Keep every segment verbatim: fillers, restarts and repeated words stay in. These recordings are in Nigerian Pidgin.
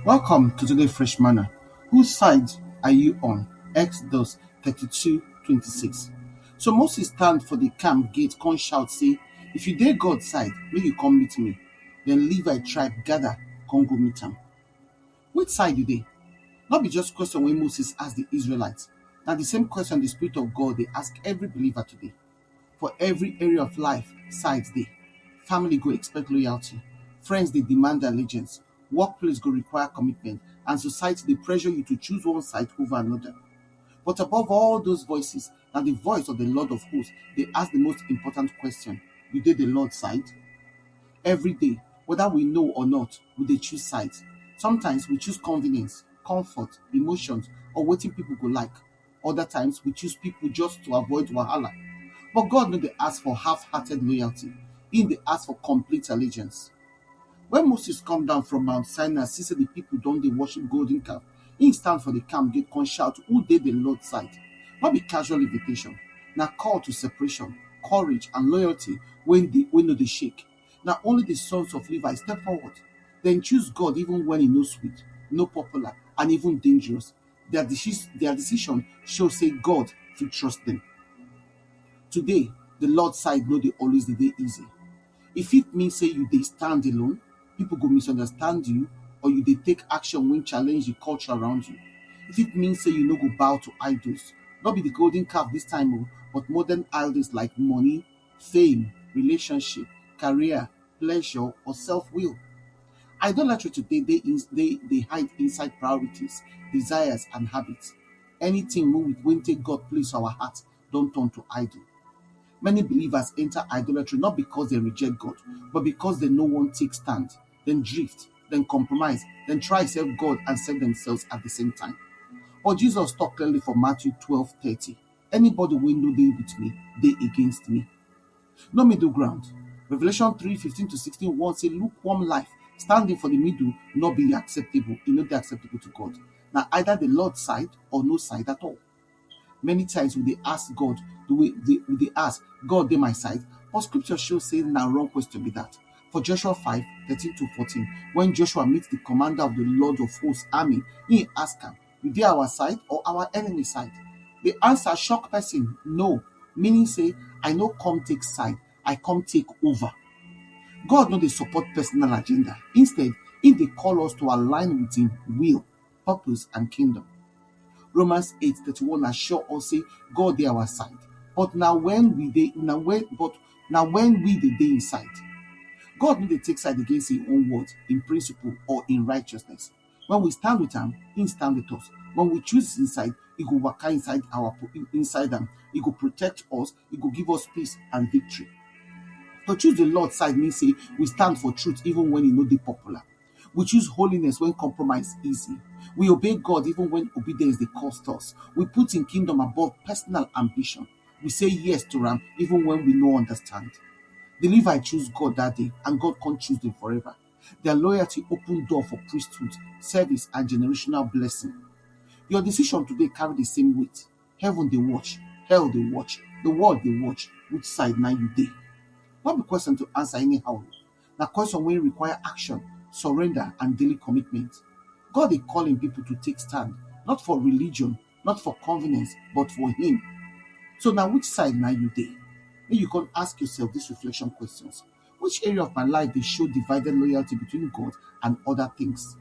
Welcome to today Fresh Manna. Whose side are you on? Exodus thirty-two twenty-six. So Moses stand for the camp gate, come shout, say, "If you dey God side, make you come meet me." Then Levi tribe gather, come go meet am. Which side you dey? Not be just question when Moses asked the Israelites. Now the same question the Spirit of God they ask every believer today. For every area of life, sides dey. Family go expect loyalty. Friends dey demand allegiance. Workplace go require commitment. And society dey pressure you to choose one side over another. But above all those voices, na the voice of the Lord of hosts dey ask the most important question. You dey the Lord side? Every day, whether we know or not, we dey choose sides. Sometimes we choose convenience, comfort, emotions, or wetin people go like. Other times, we choose people just to avoid wahala. But God no dey ask for half-hearted loyalty. He dey ask for complete allegiance. When Moses come down from Mount Sinai, see say the people don dey worship golden calf, he stand for the camp gate, come shout, "Who dey the Lord side?" No be casual invitation. Na call to separation, courage, and loyalty wey dey, wey no dey shake. Na only the sons of Levi step forward. Then choose God even when e no sweet, no popular, and even dangerous. Their, deci- their decision show say God fit trust them. Today, the Lord side no dey always dey dey easy. If it means say you dey stand alone, people go misunderstand you, or you dey take action when challenge the culture around you. If it means say you no go bow to idols, not be the golden calf this time, oh, but modern idols like money, fame, relationship, career, pleasure, or self-will. Idolatry today dey in, dey, dey hide inside priorities, desires, and habits. Anything wey we wey take God place for our heart don turn to idol. Many believers enter idolatry not because they reject God, but because they no wan take stand. Then drift, then compromise, then try serve God and serve themselves at the same time. But Jesus talk clearly for Matthew twelve thirty. "Anybody wey no dey with me, dey against me." No middle ground. Revelation three fifteen to sixteen warn say lukewarm life standing for the middle no be acceptable. E no dey acceptable to God. Na either the Lord side or no side at all. Many times we dey ask God, the way they, we dey ask, "God dey my side?" But scripture show say na wrong question be that. For Joshua five thirteen to fourteen, when Joshua meets the commander of the Lord of hosts army, he ask am, "You dey our side or our enemy side?" The answer shock person, "No," meaning say, "I no come take side, I come take over." God no dey support personal agenda. Instead, he dey call us to align with him will, purpose, and kingdom. Romans eight thirty-one assure us say God dey our side. But na when we dey na when but na when we dey dey inside. God no dey take side against him own word, in principle, or in righteousness. When we stand with am, he stand with us. When we choose inside, he go waka inside our inside am. He go protect us. He go give us peace and victory. To choose the Lord side means say we stand for truth even when e no dey popular. We choose holiness when compromise easy. We obey God even when obedience dey cost us. We put in kingdom above personal ambition. We say yes to am even when we no understand. The Levi choose God that day, and God can't choose them forever. Their loyalty open door for priesthood, service, and generational blessing. Your decision today carry the same weight. Heaven dey watch, hell dey watch, the world dey watch. Which side na you dey? Not be question to answer anyhow. Na question wey require action, surrender, and daily commitment. God dey call him people to take stand, not for religion, not for convenience, but for him. So now, which side now you dey? Then you can ask yourself these reflection questions. Which area of my life dey show divided loyalty between God and other things?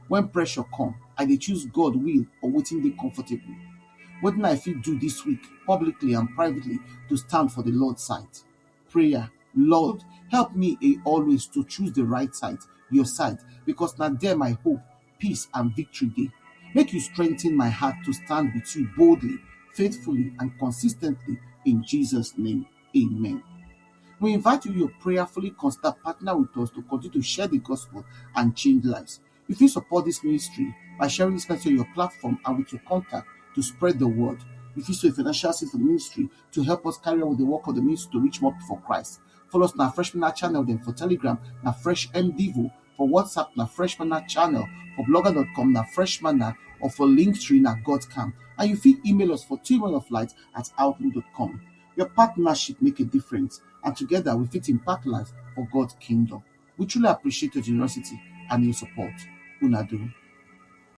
When pressure come, I dey choose God will or wetin dey comfortable? Wetin I fit do this week, publicly and privately, to stand for the Lord side? Prayer. Lord, help me eh, always to choose the right side, your side, because na there my hope, peace, and victory dey. Make you strengthen my heart to stand with you boldly, faithfully, and consistently in Jesus' name. Amen. We invite you to prayerfully consider partner with us to continue to share the gospel and change lives. You fit support this ministry by sharing this message on your platform and with your contact to spread the word. You fit sow a financial seed for the ministry to help us carry out the work of the ministry to reach more people for Christ. Follow us na Fresh Manna channel then for Telegram na Fresh M Devo, for WhatsApp na Fresh Manna channel, for blogger dot com na Fresh Manna, or for Linktree na God Camp. And you fit email us for two men of light at outlook dot com. Your partnership make a difference, and together we fit impact life for God's kingdom. We truly appreciate your generosity and your support. Una do.